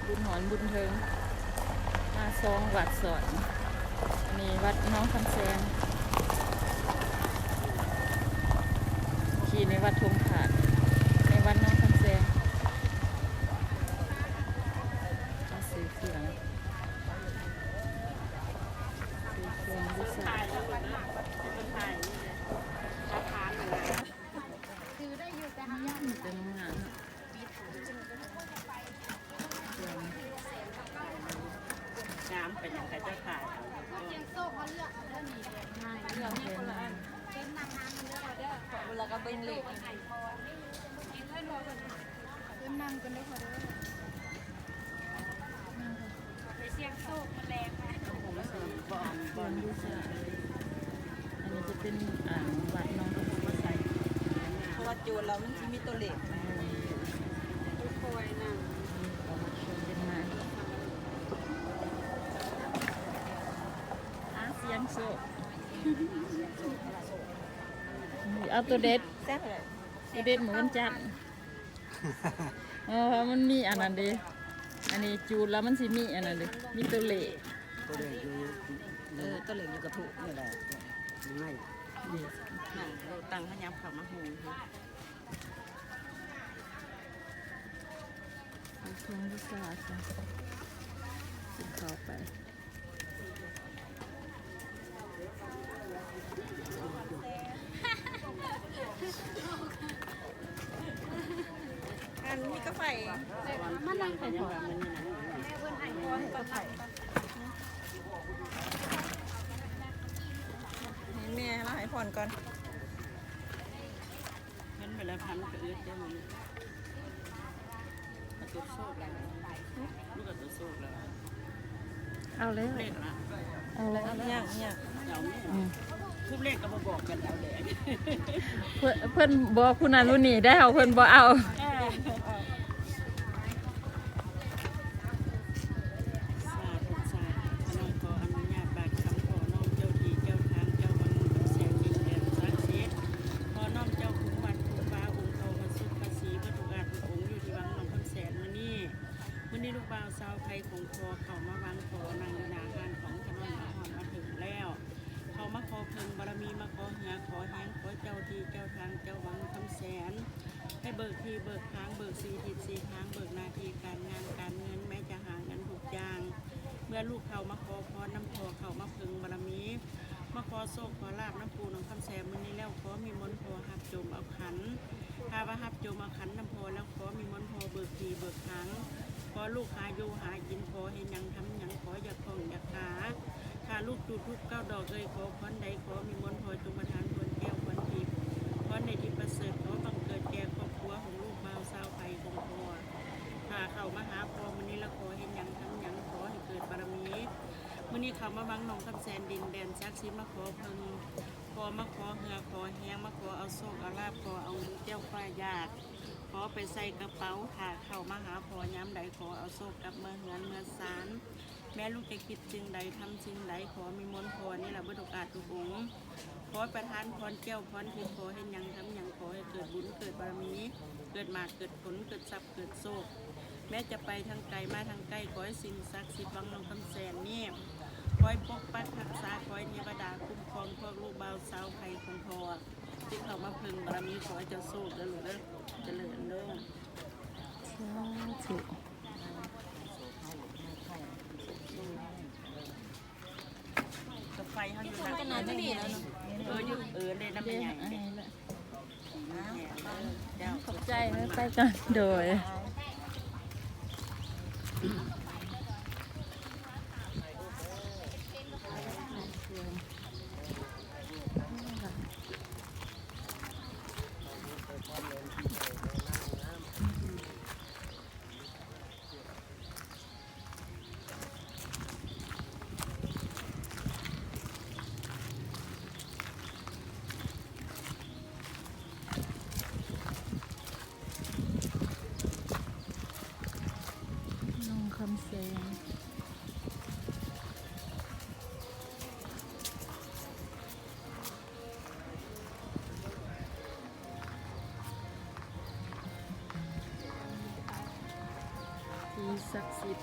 ບຸນຫອນບຸນເທິງ ມາສອງວັດຊ້ອນ. ອັນນີ້ວັດໜອງຄຳແສງ ຂີ່ໃນວັດທົ່ງທາດ ໃນວັດໜອງຄຳແສງ ມາຊື້ເຄື່ອງ ຊື້ເຄື່ອງບູຊາ. ແຕ່ງານເນາະ ງາມ ເປັນຫຍັງຂະເຈົ້າຂາຍເອົາ ເລືອກໃຫ້ຄົນລະອັນ ຄົນລະກະເບິ່ງເລກ. ເພິ່ນນັ່ງກ່ອນເດີ ໄປສ່ຽງໂຊກມື້ແລງ ເພິ່ນບູຊາ. ອັນນີ້ຈະເປັນ ອ່າ ວັດໜອງຄຳໃສ ເພາະວ່າໂຈນລາວມັນຊິມີຕົວເລກ ຄ່ອຍນັ່ງ ເປັນມາຫາສ່ຽງໂຊກ ເອົາຕົວເດັດ ຕົວເດັດມື້ວັນຈັນ. ເອີ ມັນມີອັນນັ້ນເດ້ ອັນນີ້ຈູດແລ້ວມັນຊິມີອັນນັ້ນເດ້ ມີຕົວເລກ ຕົວເລກຢູ່ ເອີ ຕົວເລກຢູ່ກະທຸນີ້ແຫຼະ ໃນນີ້ ນັ່ງລົງຕັ້ງ ຂະຫຍັບເຂົ້າມາໂຮມ ເຄື່ອງບູຊາ ຊິເຂົ້າໄປ. ອັນນີ້ກະໄຟ ມານັ່ງໄປກ່ອນ ໃຫ້ແມ່ລາວໃຫ້ພອນກ່ອນ. ເງິນໃບລະພັນກະອຶດເດ້ມື້ນີ້ ກະຕຸດໂຊກແລ້ວ ມັນກະຕຸດໂຊກແລ້ວ ເອົາແລ້ວ ເລກລະ ເອົາແລ້ວ ຍັງ ຍັງ ເອົາແມ່ ອືມ ທຸບເລກກະບໍ່ບອກກັນ ເອົາແລ້ວ ເພິ່ນ ເພິ່ນບອກຜູ້ນັ້ນຜູ້ນີ້ໄດ້ ເຮົາ ເພິ່ນບໍ່ເອົາ ເອີ. ສາທຸ ສາທຸ ຂ້ານ້ອຍຂໍອະນຸຍາດບາດຄຳຂໍນ້ອມເຈົ້າທີ່ເຈົ້າທາງເຈົ້າວັງໜອງຄຳແສນ ດິນແດນສັກສິດ ຂໍນ້ອມເຈົ້າຄຸມວັດຄຸມວາ ອົງພໍ່ພະສົມພະສີ ເບິດທຸກອາດທຸກອົງຢູ່ທີ່ວັງໜອງຄຳແສນມື້ນີ້. ມື້ນີ້ລູກບ່າວຊາວໄພຂອງພໍ່ເຂົ້າມາວັງ ຂໍນັ່ງຢູ່ໜ້າຮ້ານຂອງຂ້ານ້ອຍ ມາຮອດມາເຖິງແລ້ວ ເຂົ້າມາຂໍເພິ່ງບາລະມີ ມາຂໍເຫື່ອຂໍແຮງ ຂໍເຈົ້າທີ່ເຈົ້າທາງເຈົ້າວັງຄຳແສນ ໃຫ້ເບີກທີ່ເບີກທາງ ເບີກສີ່ທິດສີ່ທາງ ເບີກໜ້າທີ່ການງານການເງິນ ແມ້ຈະຫາເງິນທຸກຢ່າງ. ເມື່ອລູກເຂົ້າມາຂໍພອນນຳພໍ່ ເຂົ້າມາເພິ່ງບາລະມີ ມາຂໍໂຊກຂໍລາບນຳປູ່ໜອງຄຳແສນມື້ນີ້ແລ້ວ ຂໍນິມົນພໍ່ຮັບໂຈມເອົາຂັນ ຖ້າວ່າຮັບໂຈມເອົາຂັນນຳພໍ່ແລ້ວ ຂໍນິມົນພໍ່ເບີກທີ່ເບີກທາງ ຂໍລູກຫາຢູ່ຫາກິນ ຂໍເຮັດຫຍັງທຳຫຍັງ ຂໍຢາກຂ້ອງຢາກຄາ ຖ້າລູກຈູດທູບເກົ້າດອກເອີຍ ຂໍພອນໃດ ຂໍນິມົນພໍ່ຈົ່ງປະທານພອນແກ້ວພອນທິບ ພອນໃນທີ່ປະເສີດ ຂໍບັງເກີດແກ່ຄອບຄົວຂອງລູກບ່າວຊາວໄພຂອງພໍ່. ຖ້າເຂົ້າມາຫາພໍ່ມື້ນີ້ລະ ຂໍເຮັດຫຍັງທຳຫຍັງ ຂໍໃຫ້ເກີດບາລະມີ. ມື້ນີ້ເຂົ້າມາວັງໜອງຄຳແສນ ດິນແດນສັກສິດ ມາຂໍເພິ່ງ ຂໍມາຂໍເຫື່ອຂໍແຮງ ມາຂໍເອົາໂຊກເອົາລາບ ຂໍເອົາແກ້ວຟ້າຢາກ ຂໍໄປໃສ່ກະເປົາ ຖ້າເຂົ້າມາຫາພໍ່ຍາມໃດ ຂໍເອົາໂຊກກັບເມືອເຮືອນເມືອຊານ. ແມ່ລູກຈະຄິດສິ່ງໃດທຳສິ່ງໃດ ຂໍນິມົນພໍ່ນີ້ລະເບິດທຸກອາດທຸກອົງ ຂໍປະທານພອນແກ້ວພອນທິບ ຂໍເຮັດຫຍັງທຳຫຍັງ ຂໍໃຫ້ເກີດບຸນເກີດບາລະມີ ເກີດໝາກເກີດຜົນ ເກີດຊັບເກີດໂຊກ ແມ້ຈະໄປທາງໄກມາທາງໃກ້ ຂໍໃຫ້ສິ່ງສັກສິດວັງໜອງຄຳແສນນີ້ ຄອຍປົກປັກຮັກສາ ຄອຍເທວະດາຄຸ້ມຄອງພວກລູກບ່າວຊາວໄພຂອງພໍ່ ທີ່ເຂົ້າມາເພິ່ງບາລະມີ ຂໍໃຫ້ເຈົ້າໂຊກເດີລູກເດີ ຈະເລີນເດີ ສາທຸ. ກະໄຟເຮົາຢູ່ນະ ເອີ ຢູ່ ເອີ ເລີນນຳແມ່ໃຫຍ່ເດ້ ເຈົ້າ ຂອບໃຈ ໄປກ່ອນ ໂດຍ. ໜອງຄຳແສນ. ທີ່ ທີ່ສັກສິດ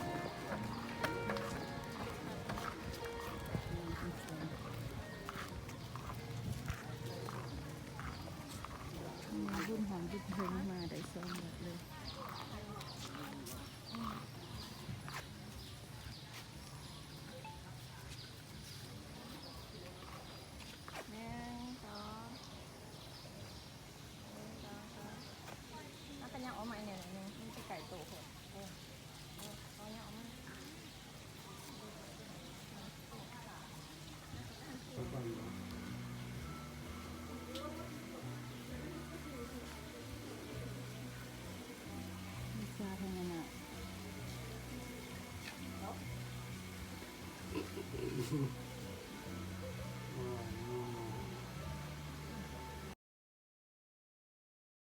ບຸນຫອຍບຸນເພິ່ນ ມາໄດ້ສອງວັດເລີຍ. ໜຶ່ງ ສອງ ໜຶ່ງ ສອງ ສາມ ແລ້ວກໍຍ່າງອອກມາອີກໜ້ອຍໜຶ່ງ ມັນຊິໃກ້ໂຕໂພດ. ເອີ ເອີ ເອົາຍ່າງອອກມາ ວິຊາທາງນັ້ນນະ.